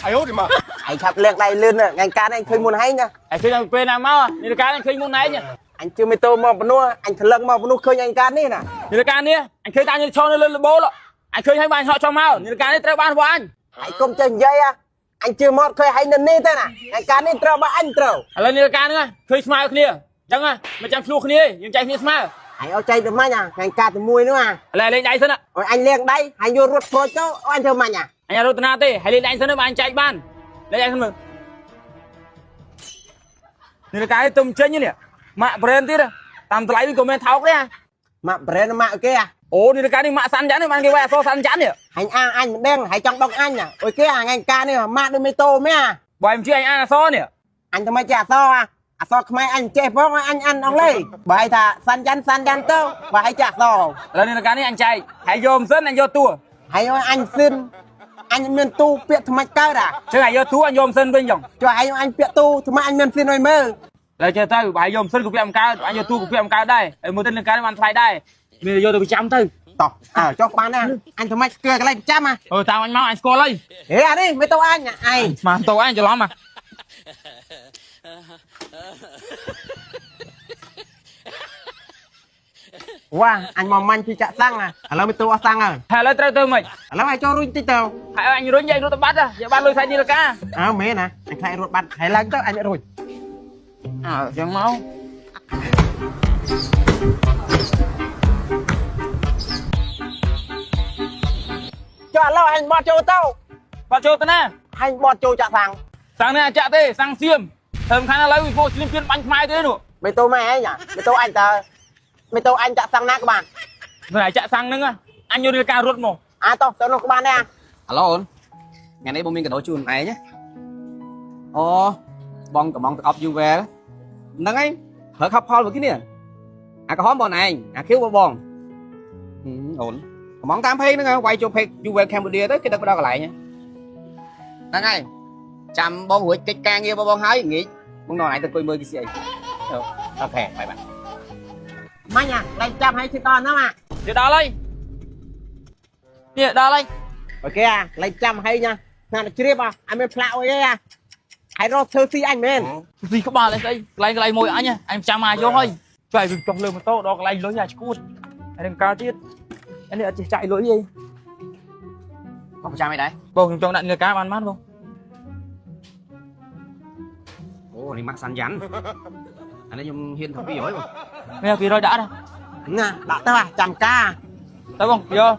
哎呦我的妈！ ឯងឆាប់លាងដៃលឿនណាថ្ងៃកានេះឃើញមុនហែងណា ឯងឃើញដល់ពេលណាមកនាឡិកានេះឃើញមុនឯង អញជឿមេតូមកពនោះអញថ្លឹងមកពនោះឃើញអញកានេះណា នាឡិកានេះអញឃើញតាញឈរនៅលើលបូលអញឃើញហើយបានហក់ចុះមកនាឡិកានេះត្រូវបានរបស់អញ ឯងកុំចេះនិយាយអញជឿមកឃើញហែងនៅនេះទេណាថ្ងៃកានេះត្រូវបើអញត្រូវ ឥឡូវនាឡិកានេះឃើញស្មើគ្នាអញ្ចឹងមិនចាំឆ្លោះគ្នាយើងចែកគ្នាស្មើ ឯងអត់ចែកទៅម៉ាញ់អាថ្ងៃកាតែមួយនោះអា ឥឡូវលេងដៃសិន ឲ្យអញលាងដៃហើយយករត់ប្រូចទៅអញធ្វើម៉ាញ់អា អញអត់រត់ណាទេហើយលេងដៃសិនបើអញចែកបានលេងដៃសិនមើលនាឡិកានេះទុំចេញនេះម៉ាក់ប្រេនទៀតតាមតម្លៃវាក៏មិនថោកដែរ ម៉ាក់ប្រេនម៉ាក់គេអា អូនាឡិកានេះម៉ាក់សាន់យ៉ាន់នេះបានគេវាយអសសាន់យ៉ាន់នេះ អញអាងអញមិនដឹងហើយចង់ដកអញណាអូយគេអាថ្ងៃកានេះម៉ាក់ដូចមេតូមែនអា បើមិនជឿអញអានអសនេះ អញធ្វើម៉េចចេះអសអាអសខ្មែរអញចេះផងអញអានអង់គ្លេសបើឲ្យថាសាន់យ៉ាន់សាន់យ៉ាន់ទៅបើឲ្យចេះអស ឥឡូវនាឡិកានេះអញចែកហើយយកមិនសិនអញយកតួ ហើយឲ្យអញស៊ិនអញមានទូពាក្យថ្មិចកើតអា ចឹងឲ្យយកតួអញយកមិនសិនវិញចឹង ចុះឲ្យអញពាក្យទូថ្មិចអញមានស៊ិនឲ្យមើល ឡើយចេះទៅបើឲ្យយកមិនសិនក៏ពាក់មិនកើតអញយកតួក៏ពាក់មិនកើតដែរហើយមើលទៅនាឡិកានេះបានថ្លៃដែរមានយកទៅប្រចាំទៅ តោះអើចុះបានណាអញថ្មិចស្គាល់កន្លែងប្រចាំអា អឺតាមអញមកអញស្គាល់ហើយ ហេអានេះមិនទៅអញឯង ស្មានតោអញច្រឡំអា វ៉ាអញមកមាញ់ពីចាក់សាំងឥឡូវមិនទៅអស់សាំងហើយ ហើយឥឡូវត្រូវទៅមិន ឥឡូវឲ្យចូលរុញតិចទៅ ហើយអញរុញយករត់ទៅបាត់យកបានលុយថ្លៃនាឡិកា អើមែនណាអញខ្លាចរត់បាត់ហើយឡើងទៅអញរុញ អើចឹងមក ចុះឥឡូវអញបត់ចូលទៅ បាត់ចូលទៅណា អញបត់ចូលចាក់សាំង សាំងនេះអាចចាក់ទេសាំងសៀមធ្វើមិនខានឥឡូវវាពោឈ្លានពានបាញ់ខ្មែរទេនោះ មិនទៅម៉ែឯងមិនទៅអញតើមិនទៅអញចាក់សាំងណាក៏បាន មិនចាក់សាំងហ្នឹងអញយកនាឡិការត់មក អាតោះទៅនោះក៏បានដែរ អាឡូអូនថ្ងៃនេះបងមានកដោជូនឯងណាអូបងកំងទឹកអប់ Uwell ហ្នឹងហើយប្រើខផលមួយគ្នាអាក្រហមបងឯងអាខៀវបងអូនកំងតាមពេកហ្នឹងវាយចូលពេក Uwell Cambodia ទៅគេដឹកមកដល់កន្លែងហ្នឹងហើយចាំបងរួចកិច្ចការងារបងហើយងាយបងដល់ឯងទៅអង្គុយមើលគេស្អីអូខេបាយបាយ ម៉ាញ់អាឡៃចាំឲ្យជិះដល់ហ្នឹងអា ជិះដល់ហើយនេះដល់ហើយ អូខេអាឡៃចាំឲ្យញ៉ាណាជ្រាបអាអញមានផ្លាកអីទេអាហើយរកធ្វើស៊ីអញមែន ស៊ីក្បាលអីស្អីកន្លែងកន្លែងមួយអញអញចាំមកយកហើយជួយវាចុះលើម៉ូតូដល់កន្លែងលុយអាឈួតអានឹងកើតទៀតអានេះអត់ចេះចាយលុយទេ បងចាំអីដែរ បងខ្ញុំចង់ដាក់នាឡិកាបានបានបង អូនេះម៉ាក់សាន់យ៉ាន់អានេះខ្ញុំហ៊ានថា200បង នេះ200ដាក់ណា ណាដាក់ទៅចាំការ ទៅបងយក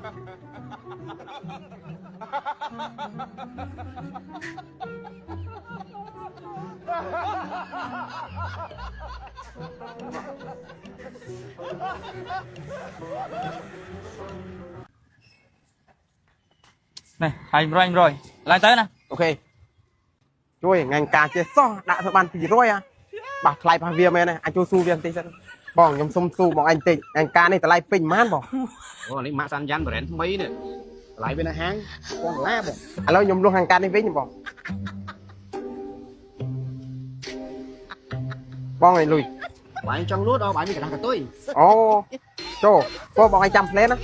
នេះហើយ100 100ឡើងទៅណា អូខេជួយថ្ងៃការចេះសោះដាក់ទៅបាន200អាបាសថ្លៃប៉ះវាមែនអញចូលស៊ូវាបន្តិចសិនបងខ្ញុំសុំស៊ូបងអញតិចថ្ងៃការនេះតម្លៃពេញប៉ុន្មានបង អូនេះម៉ាក់សាន់យ៉ាន់ប្រេនថ្មីនេះតម្លៃវានៅហាង1000ដុល្លារបង ឥឡូវខ្ញុំលក់ថ្ងៃការនេះវិញបងបងឲ្យលុយ បងចង់លក់ដល់បងមានកដាស់កតុយ អូចូលបងបងឲ្យចាំផ្លែណា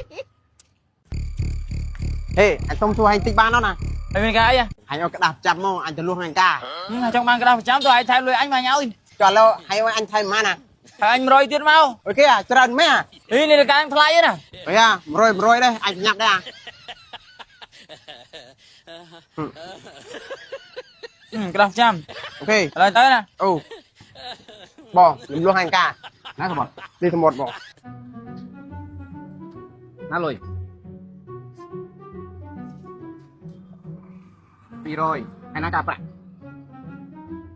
ហេអញសុំសួរឲ្យតិចបានអត់ណា ហើយមានការអី អញឲ្យក្តាស់ចាំមកអញទៅលក់ថ្ងៃការ ចង់បានក្តាស់ប្រចាំទៅឲ្យថែមលុយអញមកញ៉ាយ ចុះឥឡូវឲ្យអញថែមប៉ុន្មានណា ហើយអញ100ទៀតមក អូខេអាច្រើនមែន នេះនាឡិកាថ្លៃណា អូយ៉ា100 100ដែរអញញ៉ាំដែរ ក្តាស់ចាំ អូខេ ឥឡូវទៅណា អូបងខ្ញុំលក់ថ្ងៃការ ណាសម្បត្តិ នេះសម្បត្តិបង ណាលុយ200ហើយណាការប្រាក់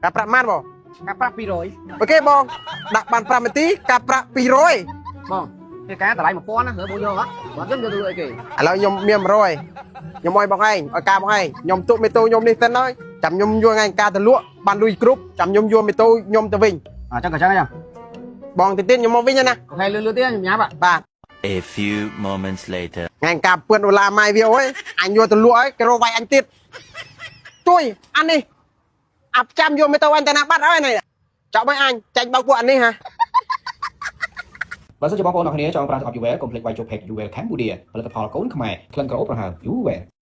ការប្រាក់ម៉ានបង ការប្រាក់200 អូខេបងដាក់បាន5នាទីការប្រាក់200 បងគេការតម្លៃ1000ណាបងយកអត់បើខ្ញុំយកទៅអីគេ ឥឡូវខ្ញុំមាន100ខ្ញុំឲ្យបងឯងឲ្យការបងឯងខ្ញុំទុកមេតូខ្ញុំនេះសិនហើយចាំខ្ញុំយកថ្ងៃការទៅលក់បានលុយគ្រប់ចាំខ្ញុំយកមេតូខ្ញុំទៅវិញ អញ្ចឹងក៏ចឹងអញ្ចឹង បងតិចទៀតខ្ញុំមកវិញណា អូខេលឿនលឿនទៀតខ្ញុំញ៉ាំ បាទ A few moments later. ថ្ងៃការពឿនដុល្លារម៉ាយវាអូយអញយកទៅលក់ហើយគេរកវាយអញទៀតជួយអានេះអាប់ចាំយកមេតូអញទៅណាបាត់ហើយនេះចប់ហើយអញចាញ់បោកពួកអានេះហា បើសិនជាបងប្អូនអរគ្នាចង់ប្រើទឹកអប់ Uwell កុំភ្លេចវាយចូល page Uwell Cambodia ផលិតផលកូនខ្មែរក្លិនក្រអូបប្រហើរ Uwell